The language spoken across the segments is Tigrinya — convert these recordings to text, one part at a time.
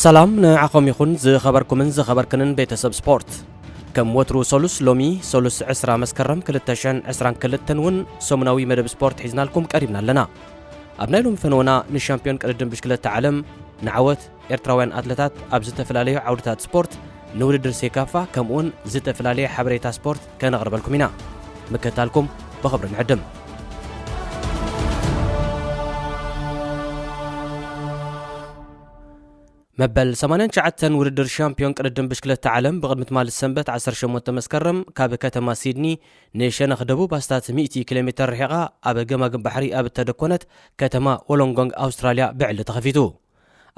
ሰላም ንዓኹም ይኹን ዝኸበርኩምን ዝኸበርክንን ቤተሰብ ስፖርት። ከም ወትሩ ሰሉስ ሎሚ ሰሉስ ዕስራ መስከረም ክልተ ሽሕን ዕስራን ክልተን እውን ሰሙናዊ መደብ ስፖርት ሒዝናልኩም ቀሪብና ኣለና። ኣብ ናይ ሎሚ ፈነወና ንሻምፒዮን ቅድድም ብሽክለታ ዓለም ንዓወት ኤርትራውያን ኣትለታት ኣብ ዝተፈላለዩ ዓውድታት ስፖርት ንውድድር ሴካፋ ከምኡውን ዝተፈላለየ ሓበሬታ ስፖርት ከነቕርበልኩም ኢና። ምክትታልኩም ብኽብሪ ንዕድም። መበል ሰማንያን ትሽዓተን ውድድር ሻምፒዮን ቅድድም ብሽክለታ ዓለም ብቕድሚ ትማሊ ሰንበት ዓሰርተ ሸሞንተ መስከረም ካብ ከተማ ሲድኒ ንሸነኽ ደቡብ ኣስታት ሚእቲ ኪሎ ሜተር ርሒቓ ኣብ ገማግም ባሕሪ ኣብ እተደኮነት ከተማ ወሎንጎንግ ኣውስትራልያ ብዕሊ ተኸፊቱ።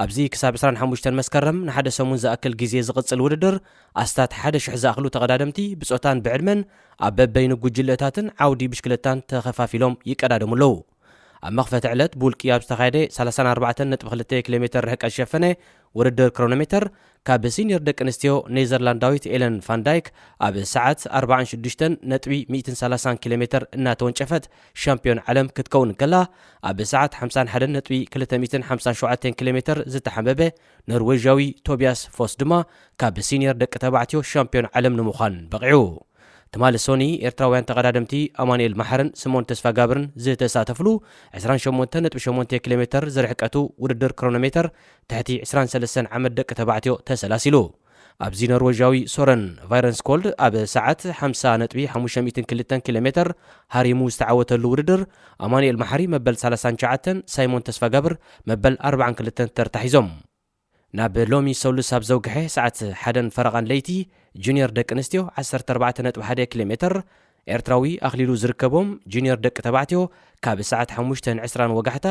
ኣብዚ ክሳብ ዕስራን ሓሙሽተን መስከረም ንሓደ ሰሙን ዝኣክል ግዜ ዝቕጽል ውድድር ኣስታት ሓደ ሽሕ ዝኣኽሉ ተቐዳደምቲ ብጾታን ብዕድመን ኣብ በበይኑ ጉጅለታትን ዓውዲ ብሽክለታን ተኸፋፊሎም ይቀዳደሙ ኣለዉ። ኣብ መኽፈቲ ዕለት ብውልቂ ኣብ ዝተኻየደ ሰላሳን ኣርባዕተን ነጥቢ ክልተ ኪሎ ሜተር ርሕቀት ዝሸፈነ ውድድር ክሮኖሜተር ካብ ሲኒየር ደቂ ኣንስትዮ ኔዘርላንዳዊት ኤለን ፋንዳይክ ኣብ ሰዓት ኣርባዓን ሽዱሽተን ነጥቢ ሚእትን ሰላሳን ኪሎ ሜተር እናተወንጨፈት ሻምፒዮን ዓለም ክትከውን እንከላ፣ ኣብ ሰዓት ሓምሳን ሓደን ነጥቢ ክልተ ሚእትን ሓምሳን ሸውዓተን ኪሎ ሜተር ዝተሓንበበ ኖርዌዥያዊ ቶቢያስ ፎስ ድማ ካብ ሲኒየር ደቂ ተባዕትዮ ሻምፒዮን ዓለም ንምዃን በቒዑ። ትማሊ ሶኒ ኤርትራውያን ተቐዳደምቲ ኣማኑኤል መሓርን ስምኦን ተስፋጋብርን ዝተሳተፍሉ ዕስራን ሸሞንተን ነጥቢ ሸሞንተ ኪሎ ሜተር ዝርሕቀቱ ውድድር ክሮኖሜተር ትሕቲ ዕስራን ሰለስተን ዓመት ደቂ ተባዕትዮ ተሰላሲሉ። ኣብዚ ኖርዌዥያዊ ሶረን ቫይረንስኮልድ ኣብ ሰዓት ሓምሳ ነጥቢ ሓሙሽተ ሚእትን ክልተን ኪሎ ሜተር ሃሪሙ ዝተዓወተሉ ውድድር፣ ኣማኑኤል መሓሪ መበል ሰላሳን ትሽዓተን፣ ሳይሞን ተስፋጋብር መበል ኣርባዓን ክልተን ተርታ ሒዞም። ናብ ሎሚ ሰሉስ ኣብ ዘውግሐ ሰዓት ሓደን ፈረቓን ለይቲ፣ ጁኒየር ደቂ ኣንስትዮ ዓሰርተ ኣርባዕተ ነጥቢ ሓደ ኪሎ ሜተር፣ ኤርትራዊ ኣኽሊሉ ዝርከቦም ጁኒየር ደቂ ተባዕትዮ ካብ ሰዓት ሓሙሽተን ዕስራን ወጋሕታ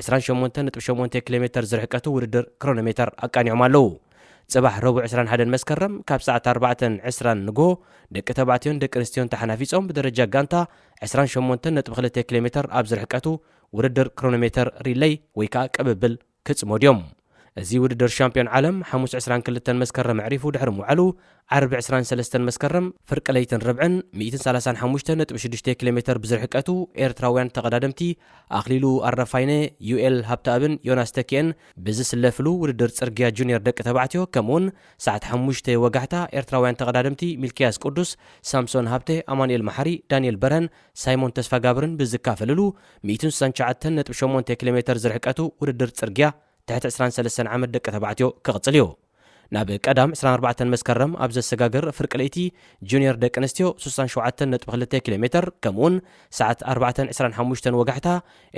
ዕስራን ሸሞንተን ነጥቢ ሸሞንተ ኪሎ ሜተር ዝርሕቀቱ ውድድር ክሮኖሜተር ኣቃኒዖም ኣለዉ። ጽባሕ ረቡዕ ዕስራን ሓደን መስከረም ካብ ሰዓት ኣርባዕተን ዕስራን ንግሆ ደቂ ተባዕትዮን ደቂ ኣንስትዮን ተሓናፊጾም ብደረጃ ጋንታ ዕስራን ሸሞንተን ነጥቢ ክልተ ኪሎ ሜተር ኣብ ዝርሕቀቱ ውድድር ክሮኖሜተር ሪለይ ወይ ከኣ ቅብብል ክጽመዱ እዮም። እዚ ውድድር ሻምፒዮን ዓለም ሓሙስ ዕስራን ክልተን መስከረም ኣዕሪፉ ድሕሪ ምውዓሉ፣ ዓርቢ ዕስራን ሰለስተን መስከረም ፍርቂ ለይትን ርብዕን ሚእትን ሰላሳን ሓሙሽተን ነጥቢ ሽዱሽተ ኪሎ ሜተር ብዝርሕቀቱ ኤርትራውያን ተቐዳደምቲ ኣኽሊሉ ኣረፋይነ፣ ዩኤል ሃብተኣብን ዮናስ ተኪኤን ብዝስለፍሉ ውድድር ጽርግያ ጁኒየር ደቂ ተባዕትዮ፣ ከምኡውን ሰዓት ሓሙሽተ ወጋሕታ ኤርትራውያን ተቐዳደምቲ ሚልክያስ ቅዱስ፣ ሳምሶን ሃብተ፣ ኣማኑኤል መሓሪ፣ ዳንኤል በርሀን ሳይሞን ተስፋጋብርን ብዝካፈልሉ ሚእትን ስሳን ትሽዓተን ነጥቢ ሸሞንተ ኪሎ ሜተር ዝርሕቀቱ ውድድር ጽርግያ ትሕቲ ዕስራን ሰለስተን ዓመት ደቂ ተባዕትዮ ክቕጽል እዩ። ናብ ቀዳም ዕስራን ኣርባዕተን መስከረም ኣብ ዘሰጋግር ፍርቂ ለይቲ ጁኒየር ደቂ ኣንስትዮ ስሳን ሸውዓተን ነጥቢ ክልተ ኪሎ ሜተር ከምኡውን ሰዓት ኣርባዕተን ዕስራን ሓሙሽተን ወጋሕታ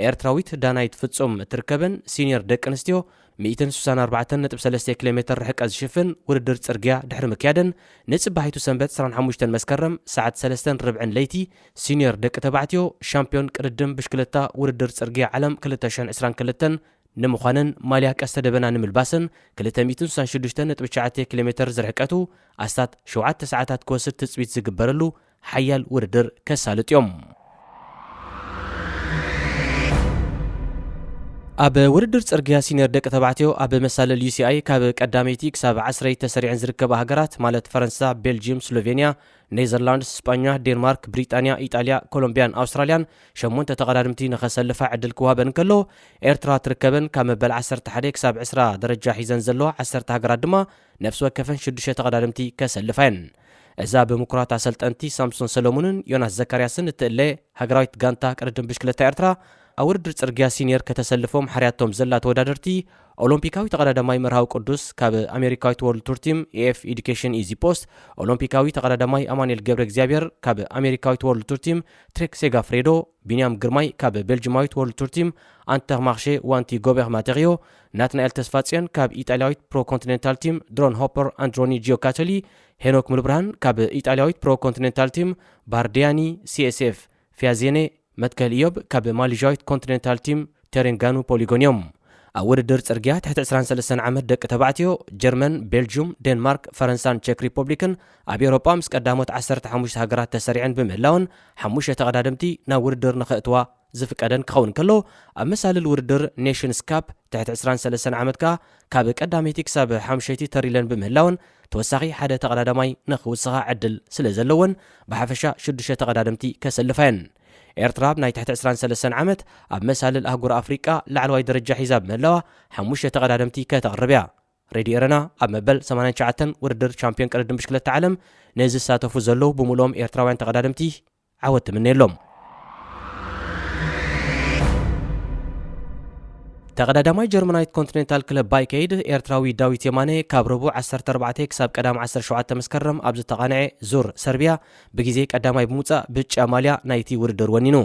ኤርትራዊት ዳናይት ፍጹም እትርከበን ሲኒየር ደቂ ኣንስትዮ ሚእትን ስሳን ኣርባዕተን ነጥቢ ሰለስተ ኪሎ ሜተር ርሕቀት ዝሽፍን ውድድር ጽርግያ ድሕሪ ምክያደን፣ ንጽባሒቱ ሰንበት ዕስራን ሓሙሽተን መስከረም ሰዓት ሰለስተን ርብዕን ለይቲ ሲኒየር ደቂ ተባዕትዮ ሻምፒዮን ቅድድም ብሽክለታ ውድድር ጽርግያ ዓለም ክልተ ሽሕን ዕስራን ክልተን ንምዃንን ማልያ ቀስተ ደበና ንምልባስን ክልተ ሚእትን ስሳን ሽዱሽተን ነጥቢ ትሽዓተ ኪሎ ሜተር ዝርሕቀቱ ኣስታት ሸውዓተ ሰዓታት ክወስድ ትጽቢት ዝግበረሉ ሓያል ውድድር ከሳልጡ እዮም። ኣብ ውድድር ጽርግያ ሲኒየር ደቂ ተባዕትዮ ኣብ መሳልል ዩ ሲ ኣይ ካብ ቀዳመይቲ ክሳብ ዓስረይቲ ተሰሪዐን ዝርከባ ሃገራት ማለት ፈረንሳ፣ ቤልጂየም፣ ስሎቬንያ፣ ኔዘርላንድስ፣ ስጳኛ፣ ዴንማርክ፣ ብሪጣንያ፣ ኢጣልያ፣ ኮሎምቢያን ኣውስትራልያን ሸሞንተ ተቐዳድምቲ ንኸሰልፋ ዕድል ክወሃበን እንከሎ፣ ኤርትራ ትርከበን። ካብ መበል ዓሰርተ ሓደ ክሳብ ዕስራ ደረጃ ሒዘን ዘለዋ ዓሰርተ ሃገራት ድማ ነፍሲ ወከፈን ሽዱሽተ ተቐዳደምቲ ከሰልፋ እየን። እዛ ብምኩራት ኣሰልጠንቲ ሳምሶን ሰለሙንን ዮናስ ዘካርያስን እትእለ ሃገራዊት ጋንታ ቅድድም ብሽክለታ ኤርትራ፣ ኣብ ውድድር ጽርግያ ሲኒየር ከተሰልፎም ሓርያቶም ዘላ ተወዳደርቲ፣ ኦሎምፒካዊ ተቐዳዳማይ መርሃዊ ቅዱስ ካብ ኣሜሪካዊት ወርልድ ቱር ቲም ኤ ኤፍ ኤዱኬሽን ኢዚ ፖስት፣ ኦሎምፒካዊ ተቐዳዳማይ ኣማኑኤል ገብረ እግዚኣብሔር ካብ ኣሜሪካዊት ወርልድ ቱር ቲም ትሬክ ሴጋፍሬዶ፣ ቢንያም ግርማይ ካብ ቤልጂማዊት ወርልድ ቱር ቲም ኣንተርማርሼ ዋንቲ ጎቤር ማቴሪዮ፣ ናትናኤል ተስፋጽዮን ካብ ኢጣልያዊት ፕሮ ኮንቲኔንታል ቲም ድሮን ሆፐር ኣንድሮኒ ጂዮካቶሊ፣ ሄኖክ ሙሉብርሃን ካብ ኢጣልያዊት ፕሮ ኮንቲኔንታል ቲም ባርዲያኒ ሲ ኤስ ኤፍ ፊያዜኔ፣ መትከል ኢዮብ ካብ ማሊዥያዊት ኮንቲኔንታል ቲም ቴሬንጋኑ ፖሊጎን እዮም። ኣብ ውድድር ጽርግያ ትሕቲ ዕስራን ሰለስተን ዓመት ደቂ ተባዕትዮ፣ ጀርመን፣ ቤልጁም፣ ዴንማርክ፣ ፈረንሳን ቼክ ሪፖብሊክን ኣብ ኤውሮጳ ምስ ቀዳሞት ዓሰርተ ሓሙሽተ ሃገራት ተሰሪዐን ብምህላወን፣ ሓሙሽተ ተቐዳደምቲ ናብ ውድድር ንኸእትዋ ዝፍቀደን ክኸውን ከሎ፣ ኣብ መሳልል ውድድር ኔሽንስ ካፕ ትሕቲ ዕስራን ሰለስተን ዓመት ከኣ ካብ ቀዳመይቲ ክሳብ ሓሙሸይቲ ተር ኢለን ብምህላወን፣ ተወሳኺ ሓደ ተቐዳዳማይ ንኽውስኻ ዕድል ስለ ዘለወን፣ ብሓፈሻ ሽዱሽተ ተቐዳደምቲ ከሰልፋ እየን። ኤርትራ ኣብ ናይ ትሕቲ ዕስራን ሰለስተን ዓመት ኣብ መሳልል ኣህጉር ኣፍሪቃ ላዕለዋይ ደረጃ ሒዛ ብምህላዋ፣ ሓሙሽተ ተቐዳደምቲ ከተቕርብ እያ። ሬድዮ ኤረና ኣብ መበል ሰማንያን ትሽዓተን ውድድር ቻምፒዮን ቅድድም ብሽክለታ ዓለም ንዝሳተፉ ዘለዉ ብምልኦም ኤርትራውያን ተቐዳደምቲ ዓወት ትምነየሎም። ተቐዳዳማይ ጀርመናዊት ኮንቲኔንታል ክለብ ባይከይድ ኤርትራዊ ዳዊት የማነ ካብ ረቡዕ ዓሰርተ ኣርባዕተ ክሳብ ቀዳም ዓሰርተ ሸውዓተ መስከረም ኣብ ዝተቓንዐ ዙር ሰርቢያ ብግዜ ቀዳማይ ብምውጻእ ብጫ ማልያ ናይቲ ውድድር ወኒኑ።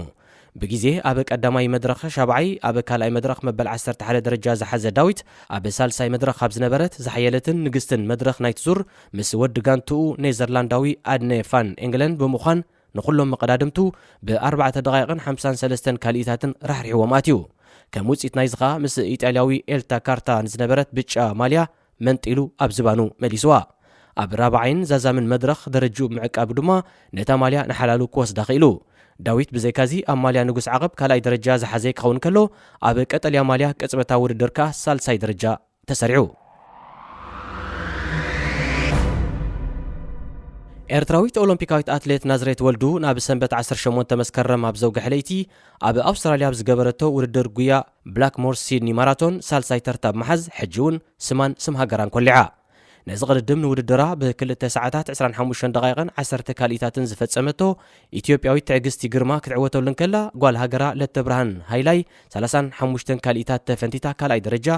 ብግዜ ኣብ ቀዳማይ መድረኽ ሻብዓይ፣ ኣብ ካልኣይ መድረኽ መበል ዓሰርተ ሓደ ደረጃ ዝሓዘ ዳዊት፣ ኣብ ሳልሳይ መድረኽ ካብ ዝነበረት ዝሓየለትን ንግስትን መድረኽ ናይቲ ዙር ምስ ወዲ ጋንትኡ ኔዘርላንዳዊ ኣድነ ፋን ኤንግለን ብምዃን ንኹሎም መቐዳድምቱ ብኣርባዕተ ደቓይቕን ሓምሳን ሰለስተን ካልኢታትን ራሕሪሕዎም ኣትዩ። ከም ውጽኢት ናይዚ ኸኣ ምስ ኢጣልያዊ ኤልታ ካርታ ንዝነበረት ብጫ ማልያ መንጢሉ ኣብ ዝባኑ መሊስዋ። ኣብ ራብዓይን ዛዛምን መድረኽ ደረጅኡ ብምዕቃቡ ድማ ነታ ማልያ ንሓላሉ ክወስዳ ክኢሉ። ዳዊት ብዘይካዚ ኣብ ማልያ ንጉስ ዓቐብ ካልኣይ ደረጃ ዝሓዘ ክኸውን ከሎ፣ ኣብ ቀጠልያ ማልያ ቅጽበታዊ ውድድር ከኣ ሳልሳይ ደረጃ ተሰሪዑ። ኤርትራዊት ኦሎምፒካዊት ኣትሌት ናዝሬት ወልዱ ናብ ሰንበት ዓሰርተ ሸሞንተ መስከረም ኣብ ዘውግሐ ለይቲ ኣብ ኣውስትራልያ ኣብ ዝገበረቶ ውድድር ጉያ ብላክሞር ሲድኒ ማራቶን ሳልሳይ ተርታ ብምሓዝ፣ ሕጂ እውን ስማን ስም ሃገራን ኮሊዓ። ነዚ ቅድድም ንውድድራ ብክልተ ሰዓታት ዕስራን ሓሙሽተን ደቓይቕን ዓሰርተ ካልኢታትን ዝፈጸመቶ ኢትዮጵያዊት ትዕግስቲ ግርማ ክትዕወተሉ እንከላ፣ ጓል ሃገራ ለተብርሃን ሃይላይ ሰላሳን ሓሙሽተን ካልኢታት ተፈንቲታ ካልኣይ ደረጃ፣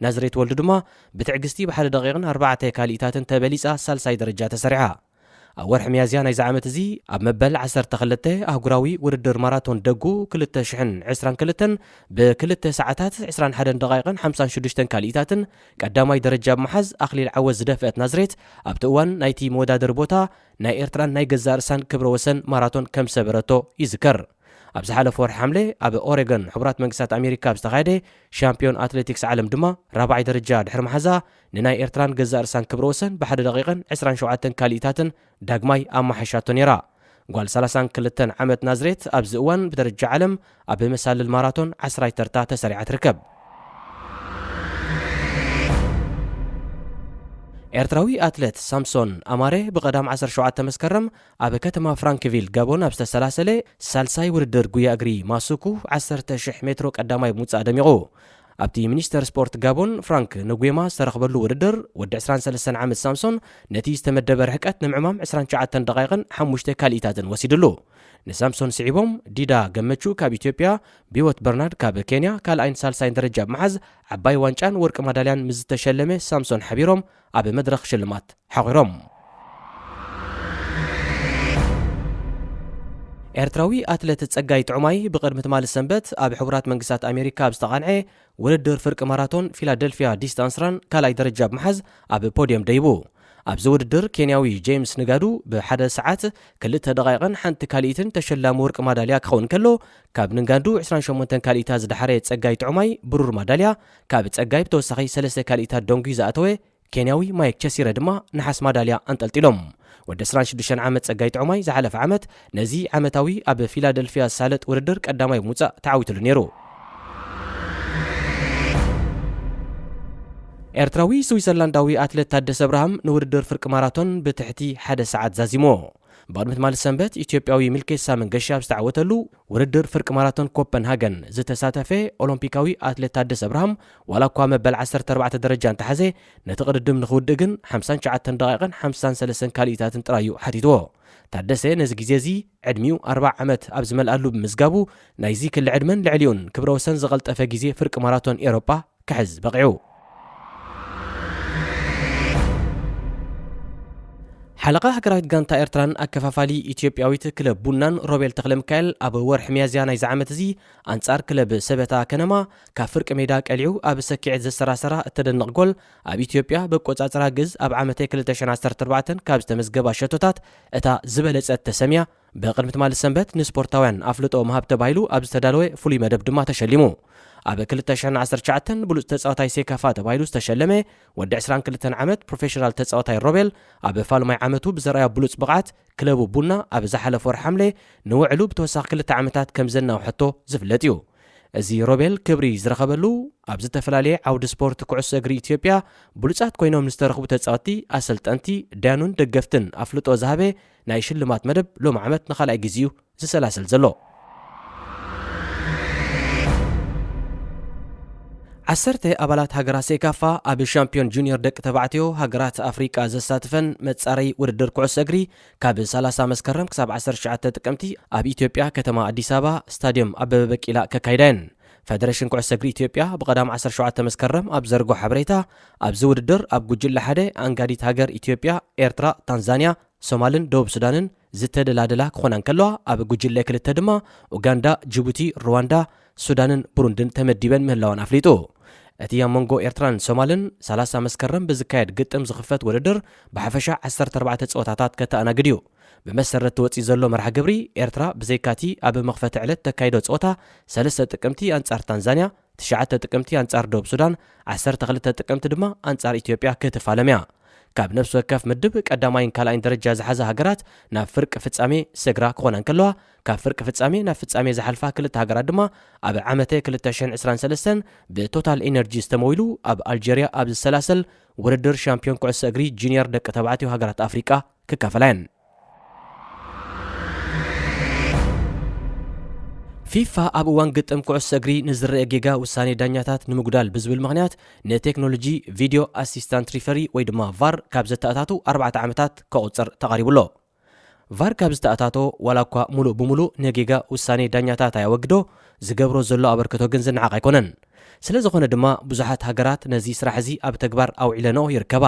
ናዝሬት ወልዱ ድማ ብትዕግስቲ ብሓደ ደቒቕን ኣርባዕተ ካልኢታትን ተበሊጻ ሳልሳይ ደረጃ ተሰሪዓ። ኣብ ወርሒ ሚያዝያ ናይዚ ዓመት እዚ ኣብ መበል ዓሰርተ ክልተ ኣህጉራዊ ውድድር ማራቶን ደጉ ክልተ ሽሕን ዕስራን ክልተን ብክልተ ሰዓታት ዕስራን ሓደን ደቓይቕን ሓምሳን ሽዱሽተን ካልኢታትን ቀዳማይ ደረጃ ብምሓዝ ኣኽሊል ዓወት ዝደፍአት ናዝሬት፣ ኣብቲ እዋን ናይቲ መወዳደሪ ቦታ ናይ ኤርትራን ናይ ገዛእ ርእሳን ክብረ ወሰን ማራቶን ከም ሰበረቶ ይዝከር። ኣብ ዝሓለፈ ወርሒ ሓምለ ኣብ ኦሬገን ሕቡራት መንግስታት ኣሜሪካ ኣብ ዝተኻየደ ሻምፒዮን ኣትሌቲክስ ዓለም ድማ ራብዓይ ደረጃ ድሕሪ መሓዛ፣ ንናይ ኤርትራን ገዛእ ርእሳን ክብረ ወሰን ብሓደ ደቒቕን ዕስራን ሸውዓተን ካልኢታትን ዳግማይ ኣማሓይሻቶ ነይራ። ጓል ሰላሳን ክልተን ዓመት ናዝሬት ኣብዚ እዋን ብደረጃ ዓለም ኣብ መሳልል ማራቶን ዓስራይ ተርታ ተሰሪዓ ትርከብ። ኤርትራዊ ኣትሌት ሳምሶን ኣማረ ብቐዳም ዓሰርተ ሸውዓተ መስከረም ኣብ ከተማ ፍራንክቪል ጋቦን ኣብ ዝተሰላሰለ ሳልሳይ ውድድር ጉያ እግሪ ማሱኩ ዓሰርተ ሽሕ ሜትሮ ቀዳማይ ብምውጻእ ደሚቑ። ኣብቲ ሚኒስተር ስፖርት ጋቦን ፍራንክ ንጉማ ዝተረኽበሉ ውድድር፣ ወዲ ዕስራን ሰለስተን ዓመት ሳምሶን ነቲ ዝተመደበ ርሕቀት ንምዕማም ዕስራን ትሽዓተን ደቓይቕን ሓሙሽተ ካልኢታትን ወሲድሉ። ንሳምሶን ስዒቦም ዲዳ ገመቹ ካብ ኢትዮጵያ፣ ቢወት በርናድ ካብ ኬንያ ካልኣይን ሳልሳይን ደረጃ ብምሓዝ ዓባይ ዋንጫን ወርቂ ማዳልያን ምስ ዝተሸለመ ሳምሶን ሓቢሮም ኣብ መድረኽ ሽልማት ሓቑሮም። ኤርትራዊ ኣትሌት ጸጋይ ጥዑማይ ብቕድሚ ትማሊ ሰንበት ኣብ ሕቡራት መንግስታት ኣሜሪካ ኣብ ዝተቓንዐ ውድድር ፍርቂ ማራቶን ፊላደልፊያ ዲስታንስ ራን ካልኣይ ደረጃ ብምሓዝ ኣብ ፖድየም ደይቡ። ኣብዚ ውድድር ኬንያዊ ጄምስ ንጋዱ ብሓደ ሰዓት ክልተ ደቓይቕን ሓንቲ ካልኢትን ተሸላሚ ወርቂ ማዳልያ ክኸውን ከሎ፣ ካብ ንጋዱ ዕስራን ሸሞንተን ካልኢታት ዝደሓረ ጸጋይ ጥዑማይ ብሩር ማዳልያ፣ ካብ ጸጋይ ብተወሳኺ ሰለስተ ካልኢታት ደንጉዩ ዝኣተወ ኬንያዊ ማይክ ቸሲረ ድማ ነሓስ ማዳልያ ኣንጠልጢሎም። ወዲ ዕስራን ሽዱሽተን ዓመት ጸጋይ ጥዑማይ ዝሓለፈ ዓመት ነዚ ዓመታዊ ኣብ ፊላደልፊያ ዝሳለጥ ውድድር ቀዳማይ ብምውጻእ ተዓዊትሉ ነይሩ። ኤርትራዊ ስዊዘርላንዳዊ ኣትሌት ታደሰ ኣብርሃም ንውድድር ፍርቂ ማራቶን ብትሕቲ ሓደ ሰዓት ዛዚሞ። ብቕድሚ ትማሊ ሰንበት ኢትዮጵያዊ ሚልኬሳ መንገሻ ኣብ ዝተዓወተሉ ውድድር ፍርቂ ማራቶን ኮፐንሃገን ዝተሳተፈ ኦሎምፒካዊ ኣትሌት ታደሰ ኣብርሃም ዋላ እኳ መበል ዓሰርተ ኣርባዕተ ደረጃ እንተሓዘ፣ ነቲ ቅድድም ንኽውድእ ግን ሓምሳን ትሽዓተን ደቓይቕን ሓምሳን ሰለስተን ካልኢታትን ጥራይ እዩ ሓቲትዎ። ታደሰ ነዚ ግዜ እዚ ዕድሚኡ ኣርብዓ ዓመት ኣብ ዝመልኣሉ ብምዝጋቡ፣ ናይዚ ክሊ ዕድመን ልዕሊኡን ክብረ ወሰን ዝቐልጠፈ ግዜ ፍርቂ ማራቶን ኤውሮጳ ክሕዝ በቒዑ። ሓለቓ ሃገራዊት ጋንታ ኤርትራን ኣከፋፋሊ ኢትዮጵያዊት ክለብ ቡናን ሮቤል ተኽለሚካኤል ኣብ ወርሒ ሚያዝያ ናይዚ ዓመት እዚ ኣንጻር ክለብ ሰበታ ከነማ ካብ ፍርቂ ሜዳ ቀሊዑ ኣብ ሰኪዐት ዘሰራሰራ እተደንቕ ጎል ኣብ ኢትዮጵያ በቆጻጽራ ግእዝ ኣብ ዓመተ ክልተ ሽሕን ዓሰርተ ኣርባዕተን ካብ ዝተመዝገባ ሸቶታት እታ ዝበለጸት ተሰምያ። ብቕድሚ ትማሊ ሰንበት ንስፖርታውያን ኣፍልጦ ምሃብ ተባሂሉ ኣብ ዝተዳለወ ፍሉይ መደብ ድማ ተሸሊሙ። ኣብ ክልተ ሽሕን ዓሰርተ ትሽዓተን ብሉጽ ተጻዋታይ ሴካፋ ተባሂሉ ዝተሸለመ ወዲ ዕስራን ክልተን ዓመት ፕሮፌሽናል ተጻዋታይ ሮቤል፣ ኣብ ፋልማይ ዓመቱ ብዘርኣዮ ብሉጽ ብቕዓት ክለቡ ቡና ኣብ ዝሓለፈ ወርሒ ሓምለ ንውዕሉ ብተወሳኺ ክልተ ዓመታት ከም ዘናውሐቶ ዝፍለጥ እዩ። እዚ ሮቤል ክብሪ ዝረኸበሉ፣ ኣብ ዝተፈላለየ ዓውዲ ስፖርት ኩዕሶ እግሪ ኢትዮጵያ ብሉጻት ኮይኖም ንዝተረኽቡ ተጻወትቲ፣ ኣሰልጠንቲ፣ ዳያኑን ደገፍትን ኣፍልጦ ዝሃበ ናይ ሽልማት መደብ ሎሚ ዓመት ንኻልኣይ ግዜ እዩ ዝሰላሰል ዘሎ። ዓሰርተ ኣባላት ሃገራት ሴካፋ ኣብ ሻምፒዮን ጁኒየር ደቂ ተባዕትዮ ሃገራት ኣፍሪቃ ዘሳትፈን መጻረይ ውድድር ኩዕሶ እግሪ ካብ ሰላሳ መስከረም ክሳብ ዓሰርተ ትሽዓተ ጥቅምቲ ኣብ ኢትዮጵያ ከተማ ኣዲስ ኣበባ ስታዲየም ኣበበ ቢቂላ ከካይዳ እየን። ፈደሬሽን ኩዕሶ እግሪ ኢትዮጵያ ብቐዳም ዓሰርተ ሸውዓተ መስከረም ኣብ ዘርግሖ ሓበሬታ፣ ኣብዚ ውድድር ኣብ ጉጅለ ሓደ ኣንጋዲት ሃገር ኢትዮጵያ፣ ኤርትራ፣ ታንዛንያ፣ ሶማልን ደቡብ ሱዳንን ዝተደላደላ ክኾና እንከለዋ፣ ኣብ ጉጅለ ክልተ ድማ ኡጋንዳ፣ ጅቡቲ፣ ሩዋንዳ፣ ሱዳንን ብሩንድን ተመዲበን ምህላወን ኣፍሊጡ። እቲ ኣብ መንጎ ኤርትራን ሶማልን ሰላሳ መስከረም ብዝካየድ ግጥም ዝኽፈት ውድድር ብሓፈሻ ዓሰርተ ኣርባዕተ ጸወታታት ከተኣናግድ እዩ። ብመሰረት ተወጺኡ ዘሎ መርሃ ግብሪ፣ ኤርትራ ብዘይካቲ ኣብ መኽፈቲ ዕለት ተካይዶ ጸወታ፣ ሰለስተ ጥቅምቲ ኣንጻር ታንዛንያ፣ ትሽዓተ ጥቅምቲ ኣንጻር ደቡብ ሱዳን፣ ዓሰርተ ክልተ ጥቅምቲ ድማ ኣንጻር ኢትዮጵያ ክትፋለም እያ። ካብ ነፍሲ ወከፍ ምድብ ቀዳማይን ካልኣይን ደረጃ ዝሓዛ ሃገራት ናብ ፍርቂ ፍጻሜ ስግራ ክኾና እንከለዋ፣ ካብ ፍርቂ ፍጻሜ ናብ ፍጻሜ ዝሓልፋ ክልተ ሃገራት ድማ ኣብ ዓመተ ክልተ ሽሕን ዕስራን ሰለስተን ብቶታል ኢነርጂ ዝተመዊሉ ኣብ ኣልጀርያ ኣብ ዝሰላሰል ውድድር ሻምፒዮን ኩዕሶ እግሪ ጁኒየር ደቂ ተባዕትዮ ሃገራት ኣፍሪቃ ክካፈላ እየን። ፊፋ ኣብ እዋን ግጥም ኩዕሶ እግሪ ንዝረአ ጌጋ ውሳኔ ዳኛታት ንምጉዳል ብዝብል ምኽንያት ንቴክኖሎጂ ቪድዮ ኣሲስታንት ሪፈሪ ወይ ድማ ቫር ካብ ዘተኣታቱ ኣርባዕተ ዓመታት ከቑጽር ተቓሪቡ ኣሎ። ቫር ካብ ዝተኣታቶ ዋላ እኳ ሙሉእ ብሙሉእ ንጌጋ ውሳኔ ዳኛታት ኣያወግዶ፣ ዝገብሮ ዘሎ ኣበርክቶ ግን ዝነዓቕ ኣይኮነን። ስለ ዝኾነ ድማ ብዙሓት ሃገራት ነዚ ስራሕ እዚ ኣብ ተግባር ኣውዒለንኦ ይርከባ።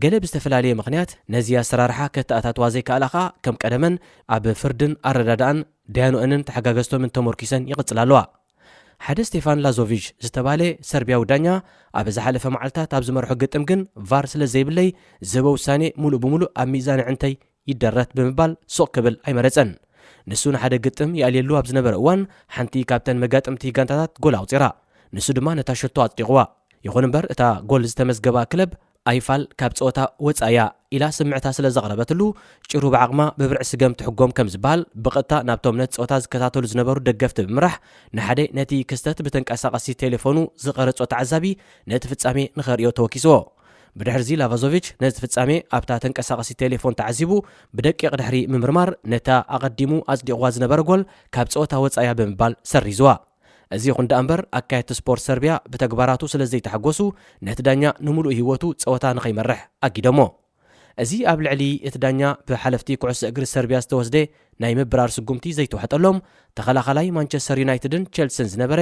ገለ ብዝተፈላለየ ምኽንያት ነዚ ኣሰራርሓ ከተኣታትዋ ዘይከኣላ ኸኣ ከም ቀደመን ኣብ ፍርድን ኣረዳድኣን ዳያኑአንን ተሓጋገዝቶምን ተመርኪሰን ይቕጽላ ኣለዋ። ሓደ ስቴፋን ላዞቪች ዝተባህለ ሰርቢያዊ ዳኛ ኣብ ዝሓለፈ መዓልታት ኣብ ዝመርሖ ግጥም ግን ቫር ስለ ዘይብለይ ዝህቦ ውሳኔ ሙሉእ ብሙሉእ ኣብ ሚዛን ኣዕንተይ ይደረት ብምባል ሱቕ ክብል ኣይመረጸን። ንሱ ንሓደ ግጥም ይኣልየሉ ኣብ ዝነበረ እዋን ሓንቲ ካብተን መጋጥምቲ ጋንታታት ጎል ኣቑጺራ። ንሱ ድማ ነታ ሸቶ ኣጽዲቕዋ። ይኹን እምበር እታ ጎል ዝተመዝገባ ክለብ ኣይፋል ካብ ጸወታ ወጻእያ ኢላ ስምዕታ ስለ ዘቕረበትሉ፣ ጭሩ ብዓቕማ ብብርዒ ስገም ትሕጎም ከም ዝበሃል ብቐጥታ ናብቶም ነቲ ጸወታ ዝከታተሉ ዝነበሩ ደገፍቲ ብምምራሕ፣ ንሓደ ነቲ ክስተት ብተንቀሳቐሲ ቴሌፎኑ ዝቐረጾ ተዓዛቢ ነቲ ፍጻሜ ንኸርእዮ ተወኪስዎ። ብድሕርዚ ላቫዞቪች ነቲ ፍጻሜ ኣብታ ተንቀሳቐሲ ቴሌፎን ተዓዚቡ ብደቂቕ ድሕሪ ምምርማር ነታ ኣቐዲሙ ኣጽዲቕዋ ዝነበረ ጎል ካብ ጸወታ ወጻእያ ብምባል ሰሪዝዋ። እዚ ይኹን ደኣ እምበር ኣካየድቲ ስፖርት ሰርቢያ ብተግባራቱ ስለ ዘይተሓጎሱ ነቲ ዳኛ ንምሉእ ህይወቱ ጸወታ ንኸይመርሕ ኣጊደሞ። እዚ ኣብ ልዕሊ እቲ ዳኛ ብሓለፍቲ ኩዕሶ እግሪ ሰርቢያ ዝተወስደ ናይ ምብራር ስጉምቲ ዘይተዋሕጠሎም ተኸላኻላይ ማንቸስተር ዩናይትድን ቸልስን ዝነበረ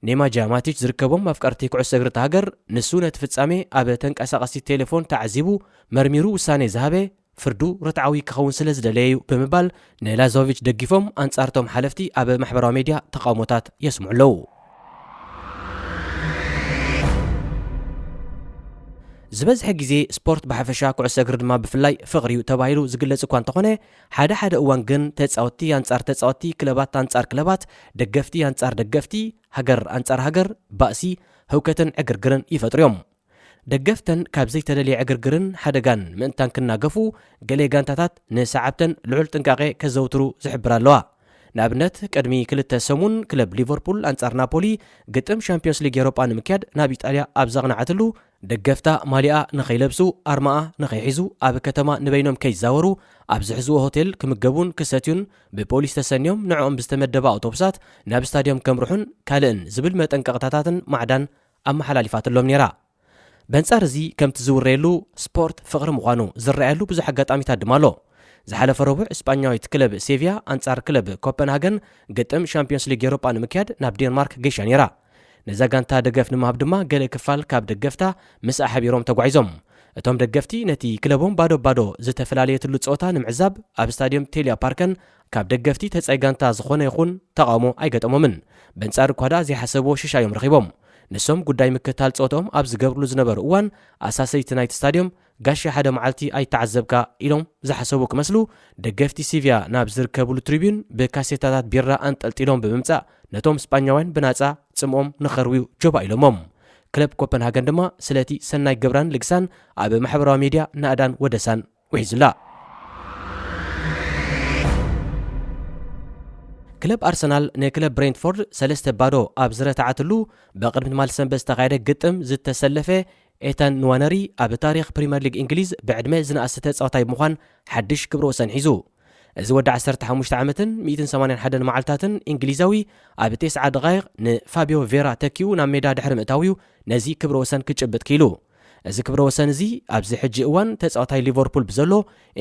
ኔማጃ ማቲች ዝርከቦም ኣፍቀርቲ ኩዕሶ እግሪ እታ ሃገር፣ ንሱ ነቲ ፍጻሜ ኣብ ተንቀሳቐሲ ቴሌፎን ተዓዚቡ መርሚሩ ውሳኔ ዝሃበ ፍርዱ ርትዓዊ ክኸውን ስለ ዝደለየ እዩ ብምባል ንላዞቪች ደጊፎም ኣንጻርቶም ሓለፍቲ ኣብ ማሕበራዊ ሜድያ ተቓውሞታት የስምዑ ኣለዉ። ዝበዝሐ ግዜ ስፖርት ብሓፈሻ ኩዕሶ እግሪ ድማ ብፍላይ ፍቕሪ እዩ ተባሂሉ ዝግለጽ እኳ እንተኾነ፣ ሓደ ሓደ እዋን ግን ተጻወትቲ ኣንጻር ተጻወትቲ፣ ክለባት ኣንጻር ክለባት፣ ደገፍቲ ኣንጻር ደገፍቲ፣ ሃገር ኣንጻር ሃገር ባእሲ፣ ህውከትን ዕግርግርን ይፈጥሩ እዮም። ደገፍተን ካብ ዘይተደልየ ዕግርግርን ሓደጋን ምእንታን ክናገፉ፣ ገለ ጋንታታት ንሰዓብተን ልዑል ጥንቃቄ ከዘውትሩ ዝሕብራ ኣለዋ። ንኣብነት፣ ቅድሚ ክልተ ሰሙን ክለብ ሊቨርፑል ኣንጻር ናፖሊ ግጥም ሻምፒዮንስ ሊግ ኤውሮጳ ንምክያድ ናብ ኢጣልያ ኣብ ዘቕነዓትሉ፣ ደገፍታ ማሊኣ ንኸይለብሱ፣ ኣርማኣ ንኸይሒዙ፣ ኣብ ከተማ ንበይኖም ከይዛወሩ፣ ኣብ ዝሕዝዎ ሆቴል ክምገቡን ክሰትዩን ብፖሊስ ተሰንዮም ንዕኦም ብዝተመደባ ኣውቶቡሳት ናብ ስታድዮም ከምርሑን ካልእን ዝብል መጠንቀቕታታትን ማዕዳን ኣመሓላሊፋትሎም ነይራ። በንጻር እዚ፣ ከምቲ ዝውረየሉ ስፖርት ፍቕሪ ምዃኑ ዝረኣየሉ ብዙሕ ኣጋጣሚታት ድማ ኣሎ። ዝሓለፈ ረቡዕ ስጳኛዊት ክለብ ሴቪያ ኣንጻር ክለብ ኮፐንሃገን ግጥም ሻምፒዮንስ ሊግ ኤውሮጳ ንምክያድ ናብ ዴንማርክ ገይሻ ነይራ። ነዛ ጋንታ ደገፍ ንምሃብ ድማ ገለ ክፋል ካብ ደገፍታ ምስኣ ሓቢሮም ተጓዒዞም። እቶም ደገፍቲ ነቲ ክለቦም ባዶ ባዶ ዝተፈላለየትሉ ጸወታ ንምዕዛብ ኣብ ስታድዮም ቴልያ ፓርከን ካብ ደገፍቲ ተጻይ ጋንታ ዝኾነ ይኹን ተቓውሞ ኣይገጠሞምን። በንጻር እኳ ደኣ ዘይሓሰብዎ ሽሻ እዮም ረኺቦም። ንሶም ጉዳይ ምክትታል ጸወትኦም ኣብ ዝገብርሉ ዝነበሩ እዋን፣ ኣሳሰይቲ ናይቲ ስታድዮም፣ "ጋሻ ሓደ መዓልቲ ኣይተዓዘብካ?" ኢሎም ዝሓሰቡ ክመስሉ፣ ደገፍቲ ሲቪያ ናብ ዝርከብሉ ትሪቢዩን ብካሴታታት ቢራ ኣንጠልጢሎም ብምምጻእ፣ ነቶም ስጳኛውያን ብናጻ ጽምኦም ንኸርውዩ ጆባ ኢሎሞም። ክለብ ኮፐንሃገን ድማ ስለቲ ሰናይ ግብራን ልግሳን ኣብ ማሕበራዊ ሚድያ ናእዳን ወደሳን ውሒዙላ። ክለብ ኣርሰናል ንክለብ ብሬንትፎርድ ሰለስተ ባዶ ኣብ ዝረትዓትሉ፣ ብቕድሚ ትማሊ ሰንበት ዝተኻየደ ግጥም ዝተሰለፈ ኤታን ንዋነሪ ኣብ ታሪኽ ፕሪምየር ሊግ እንግሊዝ ብዕድመ ዝነኣሰ ተጻዋታይ ብምዃን ሓድሽ ክብረ ወሰን ሒዙ። እዚ ወዲ ዓሰርተ ሓሙሽተ ዓመትን ሚእትን ሰማንያን ሓደን መዓልታትን እንግሊዛዊ ኣብ ተስዓ ደቓይቕ ንፋቢዮ ቬራ ተኪኡ ናብ ሜዳ ድሕሪ ምእታው እዩ ነዚ ክብረ ወሰን ክጭብጥ ክኢሉ። እዚ ክብረ ወሰን እዚ ኣብዚ ሕጂ እዋን ተጻዋታይ ሊቨርፑል ብዘሎ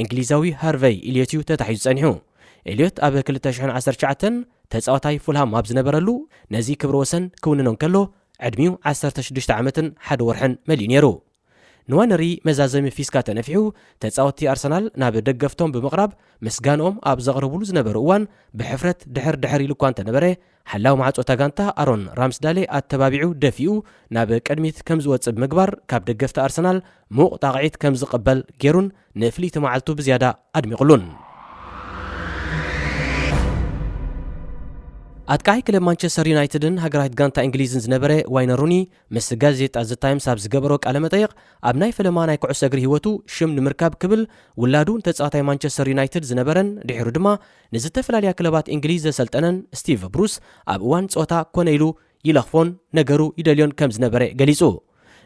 እንግሊዛዊ ሃርቨይ ኢልዮት እዩ ተታሒዙ ጸኒሑ። ኢልዮት ኣብ ክልተ ሽሕን ዓሰርተ ትሽዓተን ተጻዋታይ ፉልሃም ኣብ ዝነበረሉ ነዚ ክብረ ወሰን ክውንኖ እንከሎ ዕድሚኡ ዓሰርተ ሽዱሽተ ዓመትን ሓደ ወርሕን መሊኡ ነይሩ። ንዋነሪ መዛዘሚ ፊስካ ተነፊሑ ተጻወትቲ ኣርሰናል ናብ ደገፍቶም ብምቕራብ ምስጋንኦም ኣብ ዘቕርብሉ ዝነበሩ እዋን ብሕፍረት ድሕር ድሕር ኢሉ እኳ እንተነበረ ሓላው ማዕጾ እታ ጋንታ ኣሮን ራምስዳሌ ኣተባቢዑ ደፊኡ ናብ ቅድሚት ከም ዝወጽእ ብምግባር ካብ ደገፍቲ ኣርሰናል ምዉቕ ጣቕዒት ከም ዝቕበል ገይሩን ንፍልይቲ መዓልቱ ብዝያዳ ኣድሚቑሉን። ኣጥቃዓይ ክለብ ማንቸስተር ዩናይትድን ሃገራዊት ጋንታ እንግሊዝን ዝነበረ ዋይነ ሩኒ ምስ ጋዜጣ ዘ ታይምስ ኣብ ዝገበሮ ቃለ መጠይቕ ኣብ ናይ ፈለማ ናይ ኩዕሶ እግሪ ህይወቱ ሽም ንምርካብ ክብል ውላዱ ንተጻዋታይ ማንቸስተር ዩናይትድ ዝነበረን ድሒሩ ድማ ንዝተፈላለያ ክለባት እንግሊዝ ዘሰልጠነን ስቲቭ ብሩስ ኣብ እዋን ጸወታ ኮነ ኢሉ ይለኽፎን ነገሩ ይደልዮን ከም ዝነበረ ገሊጹ።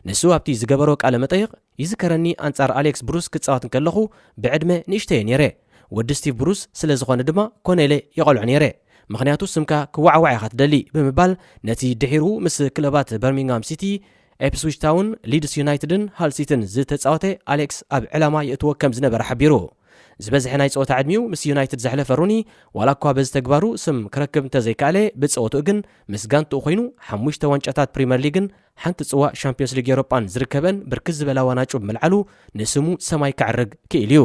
ንሱ ኣብቲ ዝገበሮ ቃለ መጠይቕ ይዝከረኒ ኣንጻር ኣሌክስ ብሩስ ክጻወት እንከለኹ ብዕድመ ንእሽተየ ነይረ። ወዲ ስቲቭ ብሩስ ስለ ዝኾነ ድማ ኮነ ኢለ ይቐልዖ ነይረ። ምኽንያቱ ስምካ ክዋዕዋዕ ኢኻ ትደሊ ብምባል ነቲ ድሒሩ ምስ ክለባት በርሚንግሃም ሲቲ፣ ኤፕስዊች ታውን፣ ሊድስ ዩናይትድን ሃል ሲቲን ዝተጻወተ ኣሌክስ ኣብ ዕላማ የእትዎ ከም ዝነበረ ሓቢሩ። ዝበዝሐ ናይ ጸወታ ዕድሚኡ ምስ ዩናይትድ ዘሕለፈ ሩኒ ዋላ እኳ በዚ ተግባሩ ስም ክረክብ እንተዘይከኣለ ብጸወትኡ ግን ምስ ጋንትኡ ኮይኑ ሓሙሽተ ዋንጫታት ፕሪምየር ሊግን ሓንቲ ጽዋእ ሻምፒዮንስ ሊግ ኤውሮጳን ዝርከበን ብርክት ዝበላ ዋናጩ ብምልዓሉ ንስሙ ሰማይ ከዕርግ ክኢሉ እዩ።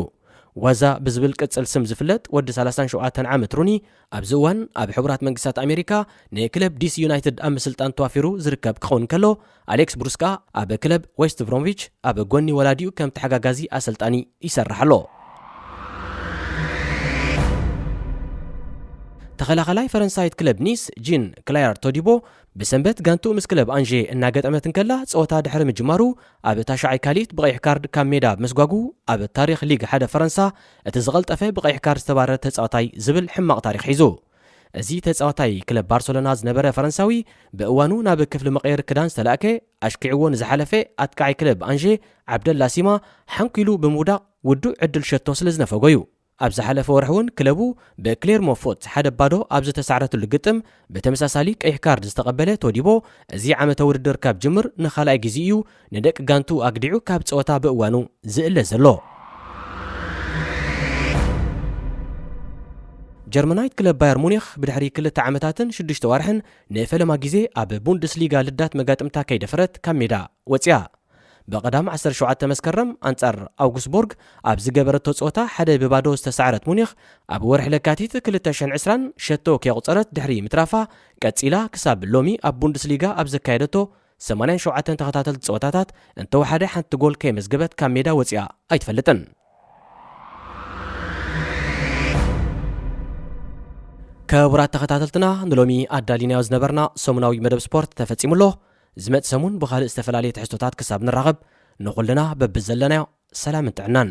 ዋዛ ብዝብል ቅጽል ስም ዝፍለጥ ወዲ ሰላሳን ሸውዓተን ዓመት ሩኒ ኣብዚ እዋን ኣብ ሕቡራት መንግስታት ኣሜሪካ ንክለብ ዲሲ ዩናይትድ ኣብ ምስልጣን ተዋፊሩ ዝርከብ ክኸውን ከሎ ኣሌክስ ብሩስ ከኣ ኣብ ክለብ ዌስት ብሮምቪች ኣብ ጎኒ ወላዲኡ ከም ተሓጋጋዚ ኣሰልጣኒ ይሰርሕ ኣሎ። ተኸላኸላይ ፈረንሳይት ክለብ ኒስ ጂን ክላየር ቶዲቦ ብሰንበት ጋንቱ ምስ ክለብ ኣንዤ እናገጠመት እንከላ ጸወታ ድሕሪ ምጅማሩ ኣብ ታሽዓይ ካልኢት ብቐይሕ ካርድ ካብ ሜዳ ምስጓጉ ኣብ ታሪኽ ሊግ ሓደ ፈረንሳ እቲ ዝቐልጠፈ ብቐይሕ ካርድ ዝተባረረ ተጻዋታይ ዝብል ሕማቕ ታሪኽ ሒዙ። እዚ ተጻዋታይ ክለብ ባርሰሎና ዝነበረ ፈረንሳዊ ብእዋኑ ናብ ክፍሊ መቐየሪ ክዳን ዝተላእከ ኣሽኪዕዎ ንዝሓለፈ ኣጥቃዓይ ክለብ ኣንዤ ዓብደላ ሲማ ሓንኪሉ ብምውዳቕ ውዱእ ዕድል ሸቶ ስለ ዝነፈጎ እዩ። ኣብ ዝሓለፈ ወርሒ እውን ክለቡ ብክሌርሞ ፎት ሓደ ባዶ ኣብ ዝተሳዕረትሉ ግጥም ብተመሳሳሊ ቀይሕ ካርድ ዝተቐበለ ቶዲቦ እዚ ዓመተ ውድድር ካብ ጅምር ንኻልኣይ ግዜ እዩ ንደቂ ጋንቱ ኣግዲዑ ካብ ጸወታ ብእዋኑ ዝእለ ዘሎ። ጀርመናዊት ክለብ ባየር ሙኒኽ ብድሕሪ ክልተ ዓመታትን ሽዱሽተ ዋርሕን ንፈለማ ግዜ ኣብ ቡንደስሊጋ ልዳት መጋጥምታ ከይደፈረት ካብ ሜዳ ወጽያ። ብቐዳም ዓሰርተ ሸውዓተ መስከረም ኣንጻር ኣውግስቦርግ ኣብ ዝገበረቶ ጸወታ ሓደ ብባዶ ዝተሳዕረት ሙኒኽ ኣብ ወርሒ ለካቲት ክልተ ሽሕን ዕስራን ሸቶ ከየቑጸረት ድሕሪ ምትራፋ ቀጺላ ክሳብ ሎሚ ኣብ ቡንደስሊጋ ኣብ ዘካየደቶ ሰማንያን ሸውዓተን ተኸታተልቲ ጸወታታት እንተወሓደ ሓንቲ ጎል ከየመዝገበት ካብ ሜዳ ወጺኣ ኣይትፈልጥን። ክቡራት ተኸታተልትና ንሎሚ ኣዳሊናዮ ዝነበርና ሰሙናዊ መደብ ስፖርት ተፈጺሙ ኣሎ። ዝመጽእ ሰሙን ብኻልእ ዝተፈላለየ ትሕዝቶታት ክሳብ ንራኸብ ንኹልና በብዘለናዮ ሰላምን ጥዕናን።